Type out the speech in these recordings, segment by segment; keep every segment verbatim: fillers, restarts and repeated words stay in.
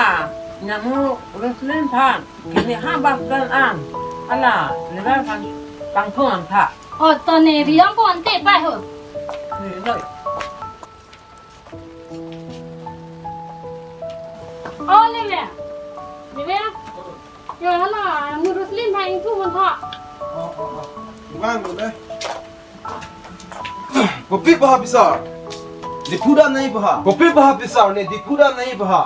Ah, nang Roslin aphan, kini ha bus stand an. Hala, nira aphan pangthung an tha. Oh, to ne ri-ong ko ante pa ho. Ne, noi. Oh, ne me. Ne me. Ya, hala, nang Roslin aphan ingthum an tha. Oh, oh, oh. Iwan ko dei. Kopi paha pisar? Diphu dam nangji paha. Kopi paha pisar ne, Diphu dam nangji paha?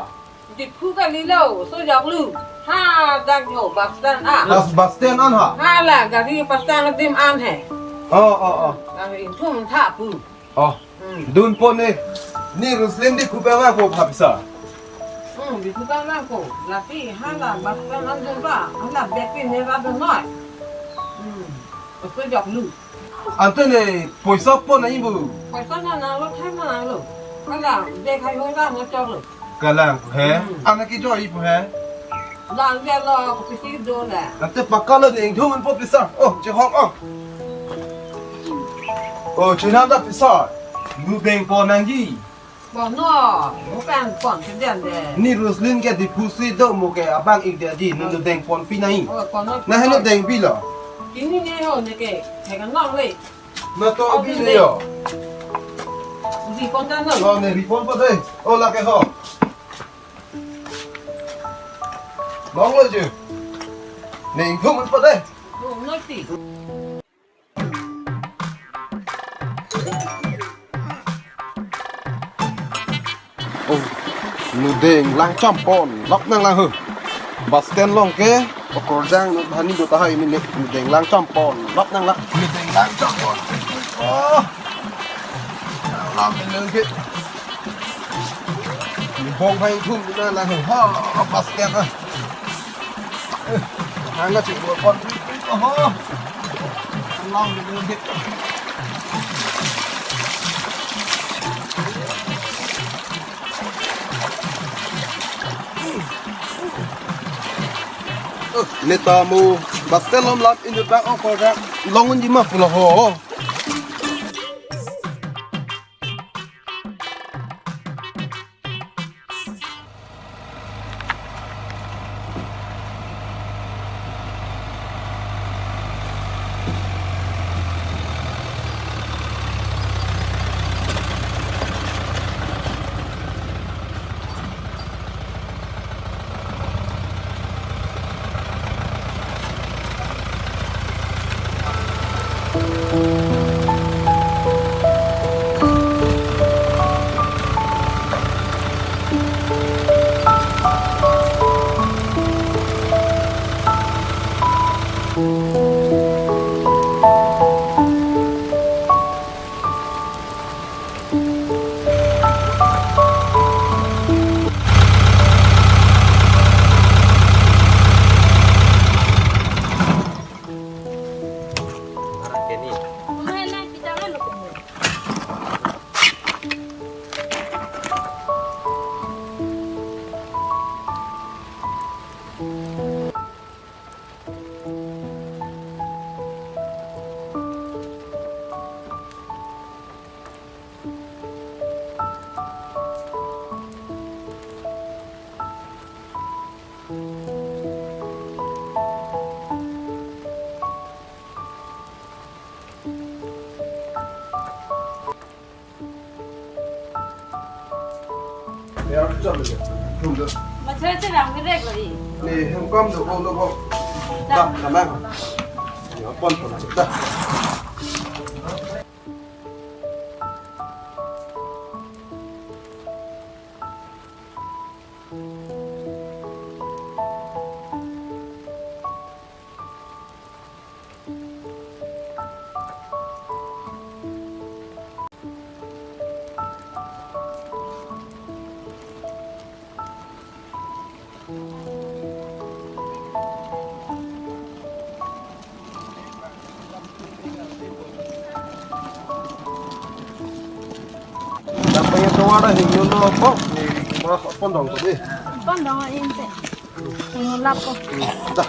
Diphu kalilo, so joklu. Ha, dak jo bus stand an. Das bus stand an ha? Hala, gari bus stand adim an he. Oh, oh, oh. Gari ingthum tha pu. Oh. Hmm. Dunpo ne. Ne Roslin Diphu pen vangpo paha pisar? Hmm, Diphu pen vangpo. Lasi hala bus stand an dun ba. Hala bag pi ne ra dun noi. Hmm. So joklu. Ante ne poisa pon nangji bu? Poisa nanglo, thai nanglo. Hala, bag hai hoi ra mo choklo. Kalang he. Hmm. Ana kejoi pu he. Lang dia lo, kopisi do le. Ante pakalo ne ingthum an po pisar. Oh, chehok oh. Oh, chenam ta pisar. Nu deng pon nangji. Pon no, mo pen pon ke den de. Ne Roslin ke Diphu si do mo ke abang ik dia di, nu deng ponpi nangji. Oh, pon no. Na he nu deng pilo. Kini ne ho ne ke, he kan long le. Na to bi le yo. Ri pon ta no. Oh, ne ri ponpo dei. Oh, lake ho. Longlo je. Ne ingthum an po dei. Oh, no ti. Oh, nu deng lang cham pon, lap nanglang ho. Bus stand along ke, okorjang nu hani do tahai ne, nu deng lang cham pon, lap nanglang. Nu deng lang cham pon. Oh. Lam ne leng ke. Nu bong hai thum na lang ho. Ha, bus stand ah. Hang na chingvai pon. Oho. Alam ni dun hit. Ne ta mo bus stand along lap inut bang okorjang long unji ma pulo ho. Ya, cham le. Tum do. Machar se rang mere gori. Ne, hum kam do, ko do ko. Da, da ma. Ya, pon pon da. Dapat yang tua ada hingga lo apa? Ni mas apa dong tadi? Apa dong ini teh? Hingga lap kok. Dah.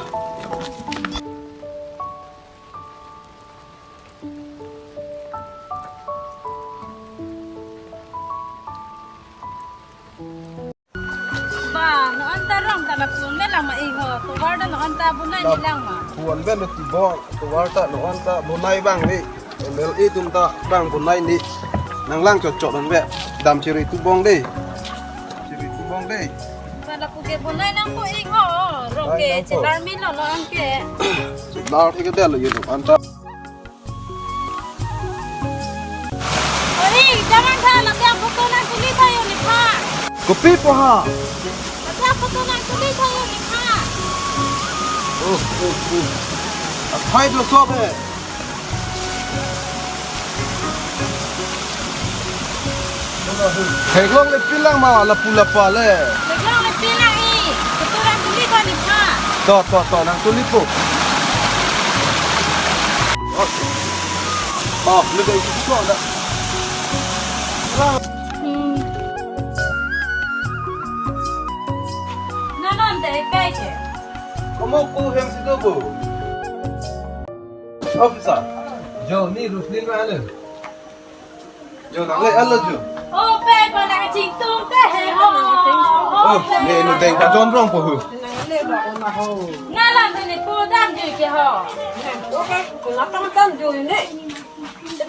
Ba, no an Lapu-an pen lang ma, eh ho, tovar ta non anta bonai ni lang ma. Lapu-an pen lo tibong, tovar ta non anta bonai abang ni. M L A atum ta bang bonai ni. Nang lang chotchot non pen. Dam chiri tubong de. Chiri tubong de. Ba lapu ke bonai nangpo, eh ho. Rong ke chelar melo non ke. Chelar ke dalo yun anta. Ori, jaman tha, ladak photo nangtuli tha yo nephan. Kopi po ha? Ladak photo nangtuli tha yo nephan. Oh, oh, oh. Aphai do sok he. Theklongle pilang ma lapu lapa le. Theklongle pilang, eh. Photo nangtuli tha nephan. To, to, to, nangtuli po. Oh, oh, le dei ko da. Hmm. Na non de kai ke. Komo ko hem si do bo. Officer. Jo, ne Roslin ma alo. Jo, nangle alo jo. Oh, pe, pa nangchingtung te he ho. Oh, ne nu deng pa jon rong po hu. Nanglang te ne po damjui ke ho. Ko ke, ko na tang damjui ne.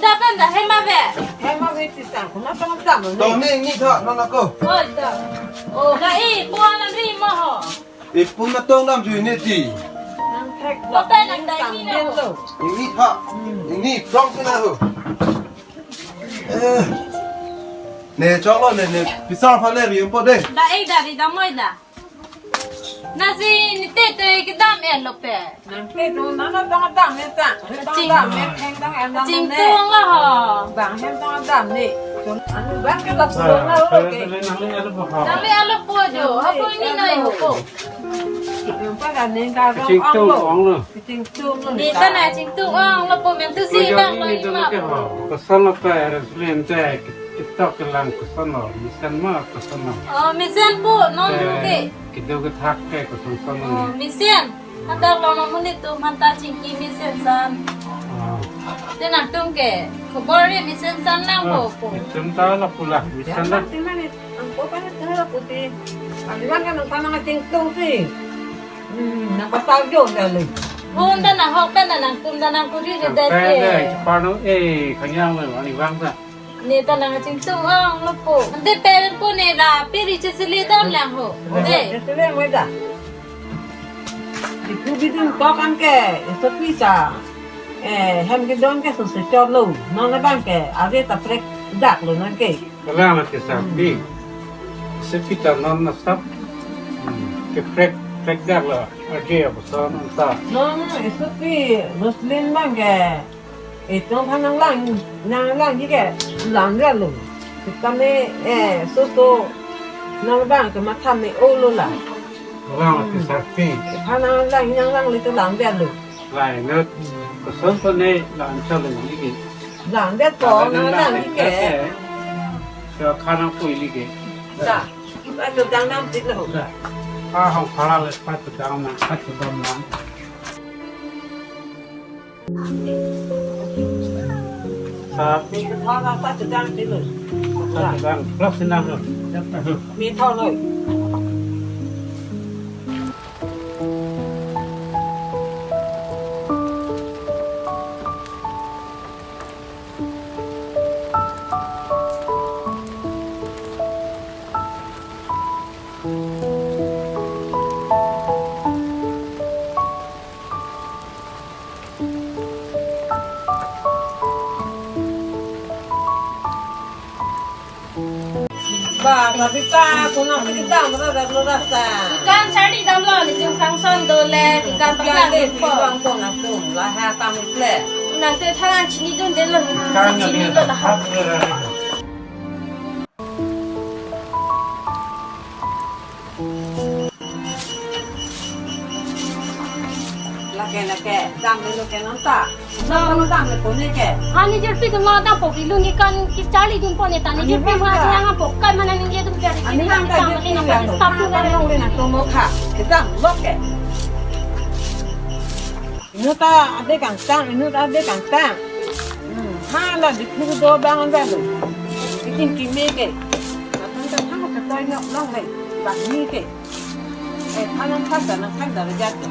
Da pen da hem ave. Hem ave ti sang, ko na tang dam ne. To ne ngi tha non ako. Oi da. Oh, na i po na ri mo ho. Ipun atong damjui ne ti. Nang thek. Lo pen nang dai ni na ho. Ini ha. Ini prong ke na ho. Eh. Ne choklo ne, ne pisar phale ri po de. Da ek da ri da moi da. Nasi ni te te kedam en lo pe. Nang te do nang na dam dam ne ta. Ching- Dam ne theng dang en dang ne. Chingtung lo ho. Bang hem dam dam ne. Anu bang ke la pulo na lo ke. Nang le alo po jo. Apo ini nai ho po. Chingtung ong lo. Chingtung lo. Ni ta na chingtung ong lo po men tu si bang lo ni ma. Koson lo pe Roslin te kitok kelang koson lo. Mesen ma koson lo. Oh, mesen po non ke. Kedo kethak ke koson son lo. Oh, mesen. Hadak lo ma muni tu manta chingki mesen san. Ah. Te nangtum ke khobor ri mesen san nang po po. Itum ta lapu la mesen la. Ang ko pa na tara puti. Ang iwan kan ang tanang ating tung si. Hmm, nang pasal jo dali. Hun ta nang hok pen ta nangtum ta nangkuri jo dali. Pano eh kanyang le wani wang ta. Ne ta nangchingtung ong lo po. Ante parent po ne ra piri chesele dam lang ho. De. Chesele mo da. Ipu bidun ko kan ke, isopi ta. Eh, hem kedon ke susu chot lo. Non abang ke, ave ta prek dak lo non ke. Kalang ke sapi. Sepi ta non na sap. Ke prek, prek dak lo. Ave apa sa non ta. Non, isopi, Roslin bang ke. Itum aphan nanglang, nanglang ji ke, lang dia lo. Kita me, eh, so so, nang bang ke matha me o lo la. Lang ke sapi. Aphan nanglang, nanglang le tu lang dia lo. Lainut, koson ko ne lang chalo ni ke. Lang dia to, nanglang ji ke. So khana pui li ke. Da, ipa tu dang nam tit lo. Da. Ah, hong phala le pa tu dang nam, pa tu dang nam. Sapi. Thana ta chedang dilo. Chedang, plus sinang lo. Mi thau lo. Ba, Babita, kuna kita mura da lo rasta. Dukan sari damlo, ni jung kangson dole, dukan Dukan paglang de, po. Dukan po na tum, laha tam ple. Nang te tharan chinidun delo, Kang chinilo na ha. Lake, lake, dam dulu ke nonta. Dam dulu dam dulu ne ke. Ani jirpi tu ma dam po, ilung ikan ki charli dun po ne ta. Ani jirpi ma jirpi yang po. Kai mana ni dia tu jadi. Ani jirpi bang ta kita jirpi mana bang. Stop tu. Bang dulu na tu mo kha. Kita lok ke. Inut ta ade kangtang, inut ta ade kangtang. Hmm, hala diphu do bang anda lo. Ikin kime ke. Kangtang kangtang ke toy nok long le. Bang ni ke. Eh, phan nangthak ta, nangthak ta, rejak ta.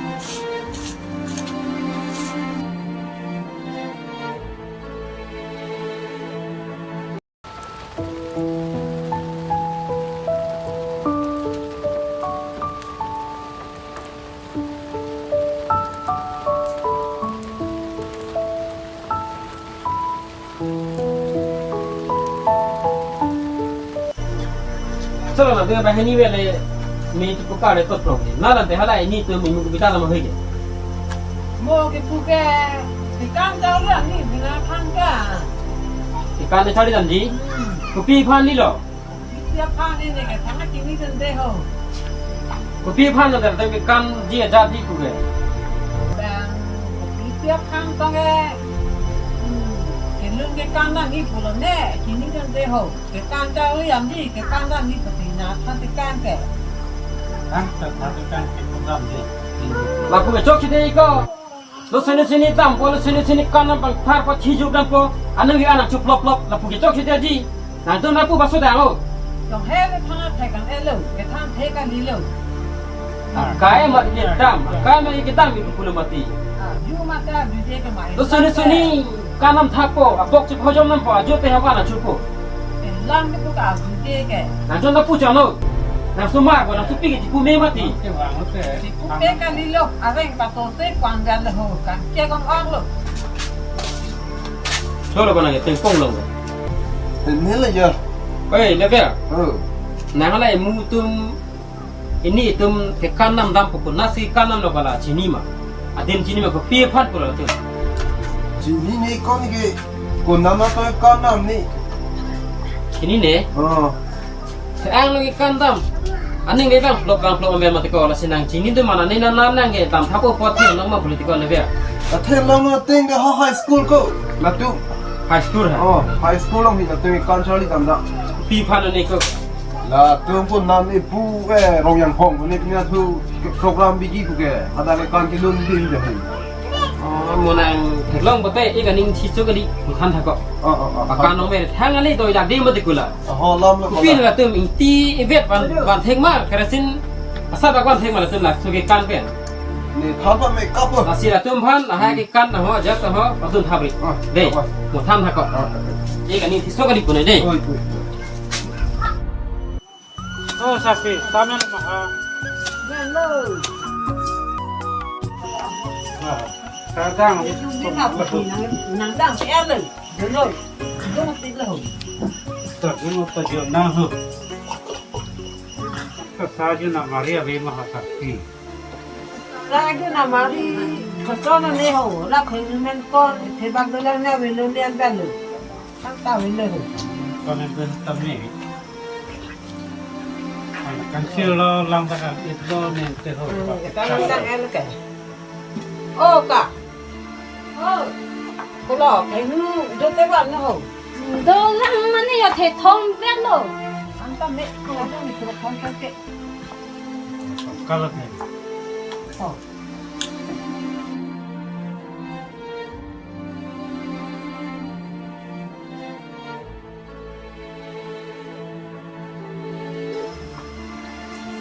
Chalo na, dia banghini vele, mi tu puka le tot prong. Na la de hala ini tu mi mu kita lama hoike. Mo kepu ke, kekan jao la ni bina phan ka. Kekan de chari dan di. Hmm. Kopi phan ni lo. Kopi aphan ni ne ke thang kini den de ho. Kopi aphan na de kekan di aja di pu ke. Bang, kopi aphan tong ke. Hmm, kelun kekan na ni pulo ne, kini den de ho. Kekan ta uli am di, kekan ta ni pati na than kekan ke. Than ta than kekan ke program di. Lapu ke chokche de ko. Lo sene sene dampo, lo sene sene kan nang pangthar po, chijuk dampo. Anang ri anang chuplop plop, lapu ke chokche de ji. Nangtum lapu baso dang o. Dong he le thana thek kan elo, ke than thek kan ni lo. Kai ma kedam, kai ma kedam ipu pulo mati. Ah, ju mata ju de ke mai. Lo sene sene kan nang thapo, apok chip hojom nangpo, ajo te hawa nang chupo. Eh, lam ke pu ka ju de ke. Nangtum lapu chano. Nang sumar po, nang supi ke chipu me mati. Chipu me kan ni lo, areng pato te kwang dan le ho, kan ke kong ong lo. Cholo ko nang tengpong lo. Ini le ya. Oi, le ya. Oh. Nang la mu tum ini itum kekan nang dampo, nasi kan nang lo bala chini ma. Adim chini ma kopi aphan pulo tum. Chini ni kon ke ko nana to kan nang ni. Chini ne? Oh. Ang lo kekan dam. Aning le bang plop bang plop amber mati ko lasi nang chini tu mana ni nang nang ke dam thapo pot theng nang ma political le ya. Athe long na teng ke ho high school ko. Latum. High school ha. Oh, high school long ni latum kan chali dam da. Pi phan ni ko. Latum pun nan ni pu eh rong yang hong ni punya tu program bigi pu ke. Ada le kan kilun bin de. Oh, mo nang theklong pote ik aning chiso kali, mo than thak ko. Oh, oh, oh. Pakan nong me thang ali to ya di mati kula. Oh, lam lo. Kopi latum ingti ivet van van thek ma, kerasin asa bak van thek ma latum la suke kan pen. Ni than pa me kap lo. Lasi latum phan, lahai kekan na ho, ajat ho, patun thabri. Ah, de, apa? Mo than thak ko. Ah, ah, ah. Ik aning chiso kali punai de. Oi, oi. Oh, sasi, tamen maha. Hello. Ah, kadang. Nang dang, hello. Hello. Hello, hello. Tak, hello, tak, hello, nah, huh. Sasaji na Maria be maha sakti. Lagi na mari, koson ne ho, la khoi men kon, thebak dolang na velo ne an dalo. Kan ta velo ho. Kon en ben tam ne. Kan silo lang ta kan itlo ne te ho. Hmm, kan ta el ke. Oh, ka. Oh. Kulo, kainu, do te van ho. Dolang mane ya the thom velo. An ta me, ko do ni ko thom ke. Kalat ne. Oh.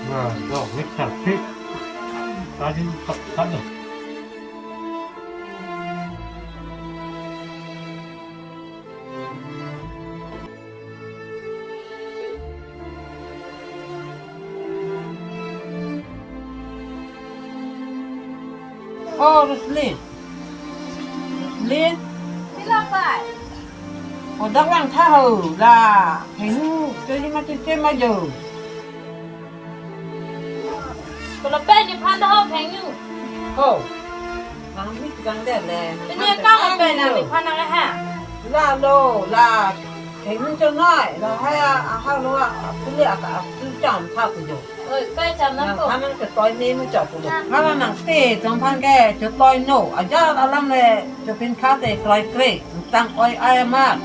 Nah, dok, wik sar, wik. Tadi tak, tak ada. Oh, Roslin. Roslin. Sila pai. Oh, dak lang tha ho la. Henu, teli ma tete ma jo. Kalau pen ni phan ho henu. Ho. Nang mik jang de le. Ini ka pen ni phan ha. La lo, la. Henu cho noi, la ha, ha lo, puli aka, tu cham tha ku jo. Oi, kai cham nang ko. Nang phan ke toi ne mu chok lo. Hala nang te tong phan ke cho toi no. Ajat alam le cho pin kha te kroi kre. Tang oi ai ma.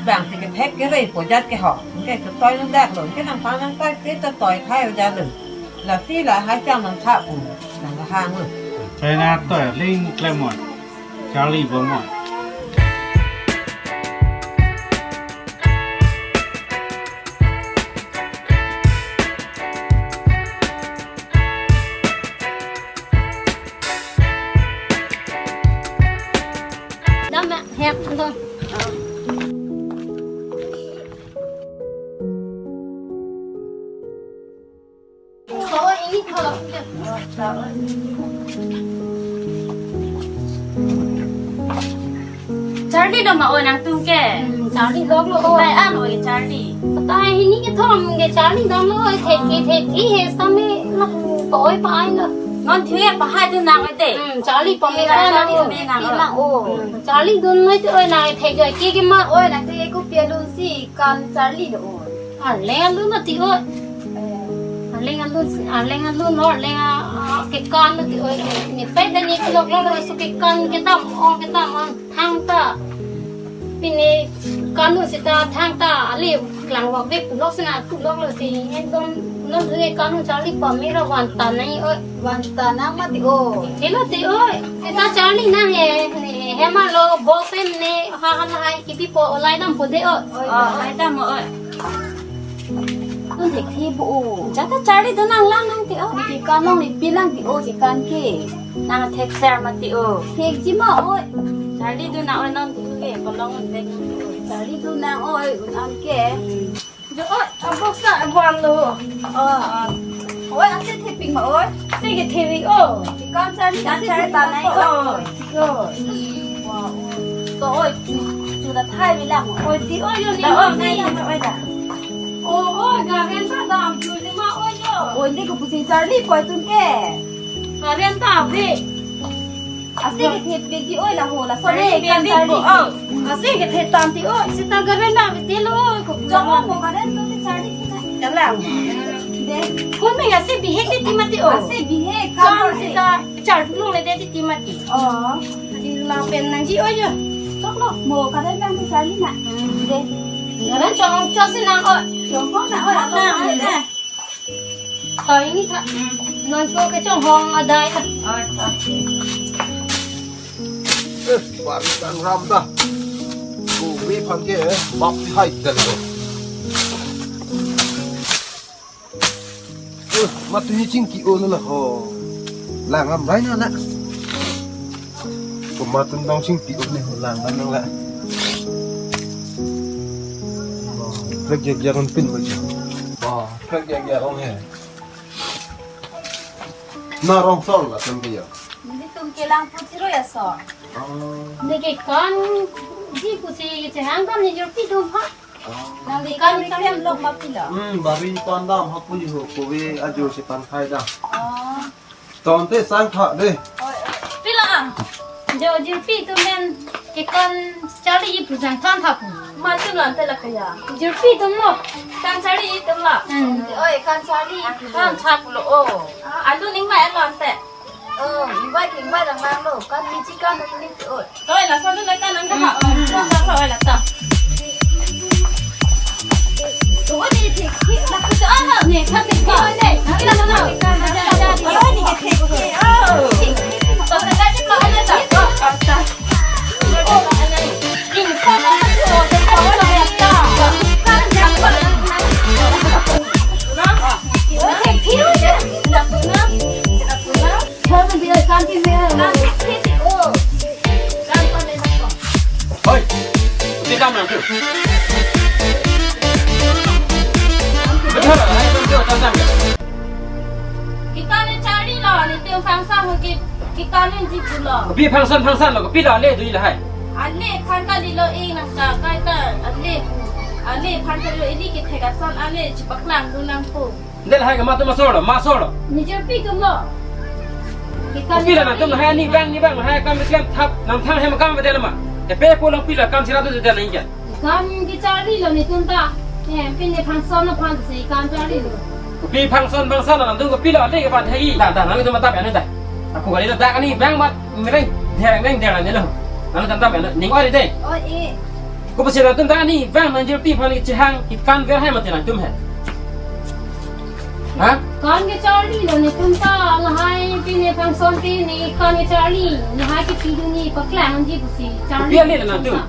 Bang ti ke thek ke re po jat ke ho. Ke cho toi no dak lo. Ke nang phan nang kai te cho toi khai jat lo. Lasi lahai cham nang tha pu. Nang hang lo. Pe na toi ling klemon. Charlie bomon. Charli do ma oi nangtum ke? Hmm, charli lok lo oi. Bai an oi charli. Patai hini kethom ke charli dam lo oi, thek ke thek thi he same lo pa oi pa ai lo. Non thiu ya pahai dun nang oi de. Hmm, charli pame Charli nang pame oi. Nang oi. Nang oi. Hmm, charli dun noi tu oi nang thek ke ke ma oi nang thek ke ku pia lun si kan charli do oi. Arleng alun mati oi. Eh. Arleng alun, arleng alun, arleng a, a, kekan mati oi. Nepei ta ne kelok lo, so kekan kedam, ong kedam, ong thangta. Pine kan nu seta thangta, ale klang wak ve pulok sena pulok lo si. Ekdom non tu kekan nu charli pame ra van ta nai oi. Van ta nang mati oi. Helo ti oi. Seta charli nang he, ne, hema lo, bol pen ne, ha ha hai, kipi po, olai dam po de oi. Oi, oh, oi. Olai dam oi. Tun thek thi bo o. Jata charli do nang lang nang ti o. Niki kan long ni pilang ti o si kan ke. Nang thek ser mati o. Thekji ma oi. Charli do nang oi non ti ke kolong un bek nang ti o. Charli do nang oi un an ke. Jo oi, abok sa abang lo. Oh. Oi, ase thepik ma oi. Se ke thepik o. Kan charli kan charli ta nai o. Oi. Wow. To oi, chu chu da thai bilang. Oi, ti oi yo ni. Da oi, nai oi da. O, o, garen sa dam chu ni ma oi yo. Oi, ni ko pusi charli poi tun ke. Garen ta be. Ase ke thepik ji oi la ho la so ne kan charli. O, ase ke thepik tang ti oi. Seta garen ta be ti lo oi ko. Jong mo garen tu ti charli ti na. Kalang. De. Kun me ase bihek ti mati o. Ase bihek kan seta char tu le de ti mati. O. Di lapen nangji oi yo. Chok lo, mo kada nang si charli na. Hmm. De. Ngaran chong chok si nang oi. Chong kong na oi. Na, na. Koi ni tha. Hmm. Non ko ke chonghong adai na. Oi, ta. Eh, bari kan ram ta. Ko bi phan ke, eh, bap ti hai dan ko. Uh, matu hi chingki o na ho. Lang am rai na na. Ko matu dong chingki o ne ho lang na nang la. Oh, prek jak jak on pin ba jo. Oh, prek jak jak on he. Na rong sol la tem ke ya. Nelitum kelang puchiro ya so. Oh. Neke kan ji pusi kechehang kan ni jurpi dum ha. Nang di kan kan klem lok ma pila. Hmm, bari pandam ha puji ho kove ajo si pan khai da. Oh. Tangte sang tha de. Oi, oi. Pila. Jo jurpi tum men ke kan charli ji pu sang than tha pu. Ma tum lan te la kaya. Jurpi tum lo. Kan charli ji tum la. Hmm. Oi, kan charli ji pu. Kan tha pu lo o. Ah, alu ning ma en lo ante. Oh, invite, invite lang lang lo. Kan ni chikan na tulik, oh. Oi, la sa na kan ang ka ha. Oh, la sa, oi, la sa. Oh, ni ti, ti, la ku sa, ah, ni, kan ti ka. Oi, ni. Kila na na. Oi, ni ke ti. Oh. To sa ka ti ka, ala sa. Oh, ta. Hoi, kita mana tu? Betul lah, hai, betul, betul, betul. Kita ni charli lo, ni tu fangsa mungkin kita ni jitu lo. Kopi fangsan fangsan lo, kopi lo ale dui lahai. Ale phan kalilo e nang ta kai ta ale. Ale phan kalilo ini kethek ason ale chipaklang dun nangpo. Del hai kama tu masolo, masolo. Ni jurpi tum lo. Kopi lo nangtum hai ni bang ni bang hai kam klem thap nang thang hem kam bedel ma. Epe pulang pila kam sira tu bedel nang ya. Kam kecharli lo netum ta. Eh, pine fangson aphan si kam charli lo. Kopi fangson fangson nangtum kopi lo le ke pan thai. Dah, dah, nangtum matap ya, dah. Aku kali lo dah kani bang mat mereng, dereng, dereng, dereng, lo. Nangtum matap ya, ning oi de. Oi, eh. Ko pasi nangtum dah ni bang nang jurpi phan kechehang, kan ver hai mati nangtum hai. Ha? Kan kecharli lo netum ta lahai pine fangson ti ni kan kecharli, lahai ke pidu ni paklang ji pusi. Charli. Kopi ale nangtum.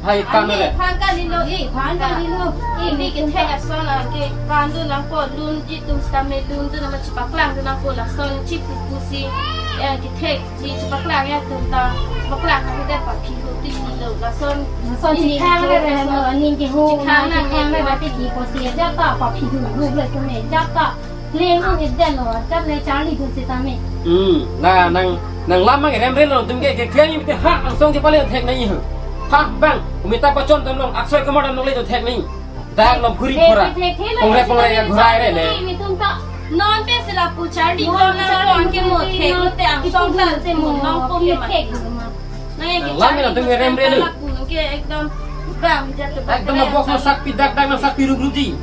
Hai, kan ale le. Phan kalilo, eh, phan kalilo. Eh, ni kethek ason a ke kan dun nangpo lun ji tum sitame lun dun nama chipaklang dun nangpo lason chipu pusi. Eh, kethek ji chipaklang ya tum ta. Chipaklang ha de paphi ho ti lo lason. Lason ini chithang le ho, le ho, ani ke ho, chithang na chithang le ho. Ba ti ki pusi ja ta paphi ho ho le tum e ja ta. Klem un-edetlo, chap le charlidun sitame. Hmm, la nang, nang lam mang remrelo, tum ke, ke klem ite ha angsong chepale thek nangji ho. Ha bang, Amitabh Bachchan damlong, Akshay Kumar damlong le thek nangji. Dak lo phuri phura. Pongre pongre ya ghurai re le. Itum ta non pe sila pu charli non ko na charli ko anke mo thek lo te angsong ta te mo non ko ke ma. Nang lam mena tum remrelo. Lapu ke ekdom bang jatuh. Ekdom na bok na sakpi dak dak na sakpi ruk ruji.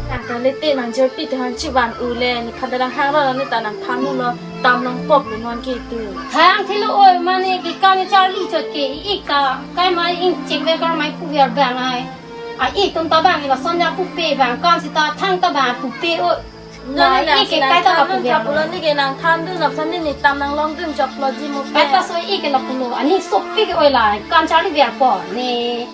Tangka le te nang jerpi te han chivan u le ni phadalang hang ra ni ta nang than lo tam nang pop lo non ke tu. Thang thilo oi mane ke kan charli chot ke ik ta kai ma ing chek ve kar mai pu ver bang ai. A ik tum ta bang ni la son ya pupe bang kan sita thang ta bang pupe oi. Nang la ni ik ke kai ta la pupe lo ni ke nang than du nap san ni tam nang long dun jok lo ji mo. Kai ta so ik ke la pulo ani sopi ke oi la kan charli ver po ni.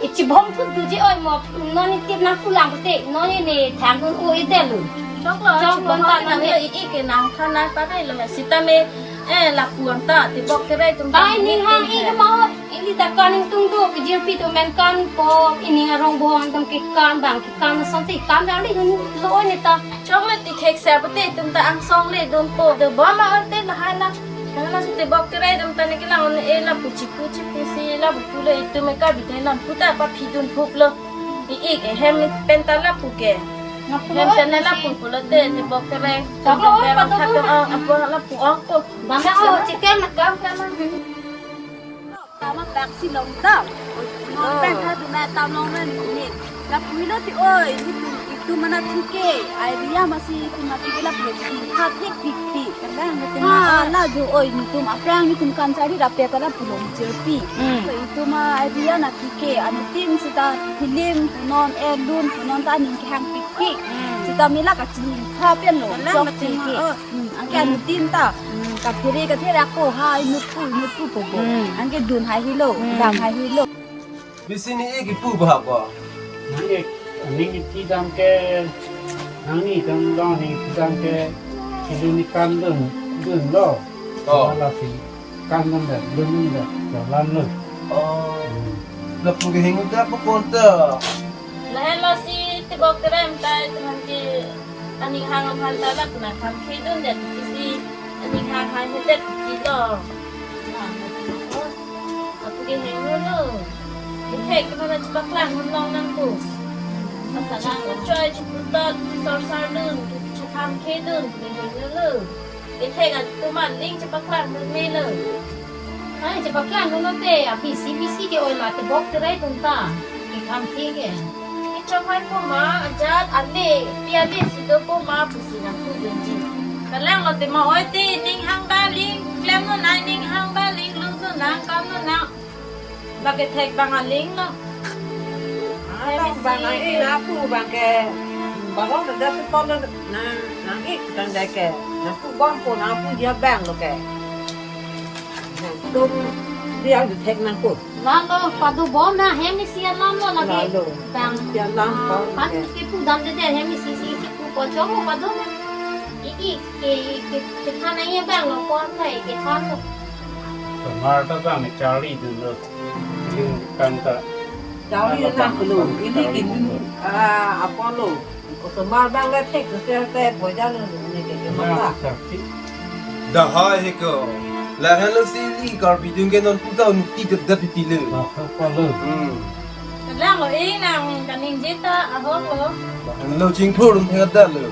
Ichi bom thut duji oi mo, non ni tip nang pulang pute, non ni ne tham dun o i delu. Choklo, choklo, choklo ta ta nang ne. I, i ke nang than nang ta dei lo, sitame, eh, lapu-an ta, tebok terai tum ta. Ai, ning hang i ke ma oi, ili ta kan ning tung do, ke jirpi tum men kan po, ining arong bohong tum ke kan bang, ke kan son ti kan bang le lo oi ne ta. Choklo ti thek sa pute tum ta angsong le dun po, de bom ma oi te lahai na. Nang na si tebok terai dam tane ke lang on e lapu chipu chipu si lapu le itum e kabi te nang puta pa phidun phup lo. I ik e hem pen ta lapu ke. Lapu hem lo pen ta lapu pulo te tebok terai. Lapu lo, lapu lo. Apo lapu ong ko. Bang na o chicken na kam kam. Tama taxi long dam. Non pen tha tu na tam long na ni. Lapu lo ti oi, itum, itum mana thike. Idea masi itum mati ke lapu lo ti. Tha thik thik thik. Kadang itum ma, ah, la jo oi, itum aphrang itum kan charli rap ta lapu lo mi jerpi. Hmm. So itum ma idea na thike. Anu tin sita film punon, eh, lun punon ta ning kehang thik thik. Hmm. Sita mela kaching tha pen lo. Kadang chok itum ma, thike. Oh. Hmm, anke anu tin ta. Hmm, kaphere kaphere ako ha inutpu inutpu pogo. Hmm. Anke dun hai hilo, hmm, dam hai hilo. Bisi ni ik ipu ba ko. Nang ik, aning ipi dam ke, nang ni dam dong ni ipi dam ke, ilu ni kan dun, dun lo. Oh. Wala si kan dun da, dun dun da, jalan lo. Oh. Hmm. Lapu ke hingu ta po konta. Lahen lo si tebok terem tai teman ke aning hang amhan ta lap na kam khedun det isi aning hang hang hedet kilo. Lapu ke heng lo. Ithek kena na chepaklang hun long nang ku. Apa nang choi cheputot sor sar dun chekam khedun ke heng lo. Ithek atum aling chepaklang dun me lo. Ai, chepaklang dun lo te, a bisi bisi ke oi la tebok terai tum ta. Ke kam the ke. Ichom hai po ma, ajat ale, pi ale si do po ma, pusi nang ku dun ji. Kalang lo te ma oi te, ning hang ba ling, klem non nang ning hang ba ling, lung non nang, kam non nang. Ba ke thek bang aling lo. Ah, bang bang nang ik na pu bang ke. Bang bang dah sepon na, nang ik bang dei ke. Nang pu bang po, nang pu dia bang lo ke. Nang tum dia di thek nang pu. Lalo, padu bom na hem isi alam lo lagi. Lalo. Bang. Isi alam, ah, bang, pan ke. Ke pu dam dei dei hem isi isi ke pu pocong lo padu na. Iki ke ke ke thana ye bang lo kon kai ke than lo. Osomar ta bang charli dun lo. Yung kan ta. Charli na lo. Ini ke, ah, apa lo. Osomar bang le thek ke te boja lo ni ke ke mata. Dah hai he ko. Lahen lo si ili Karbi dung ke non puta un ti det det ti le. Apa lo. Hmm. Kalang lo eh nang kaning jeta ahok lo. Lahen lo chingthur un thek det lo.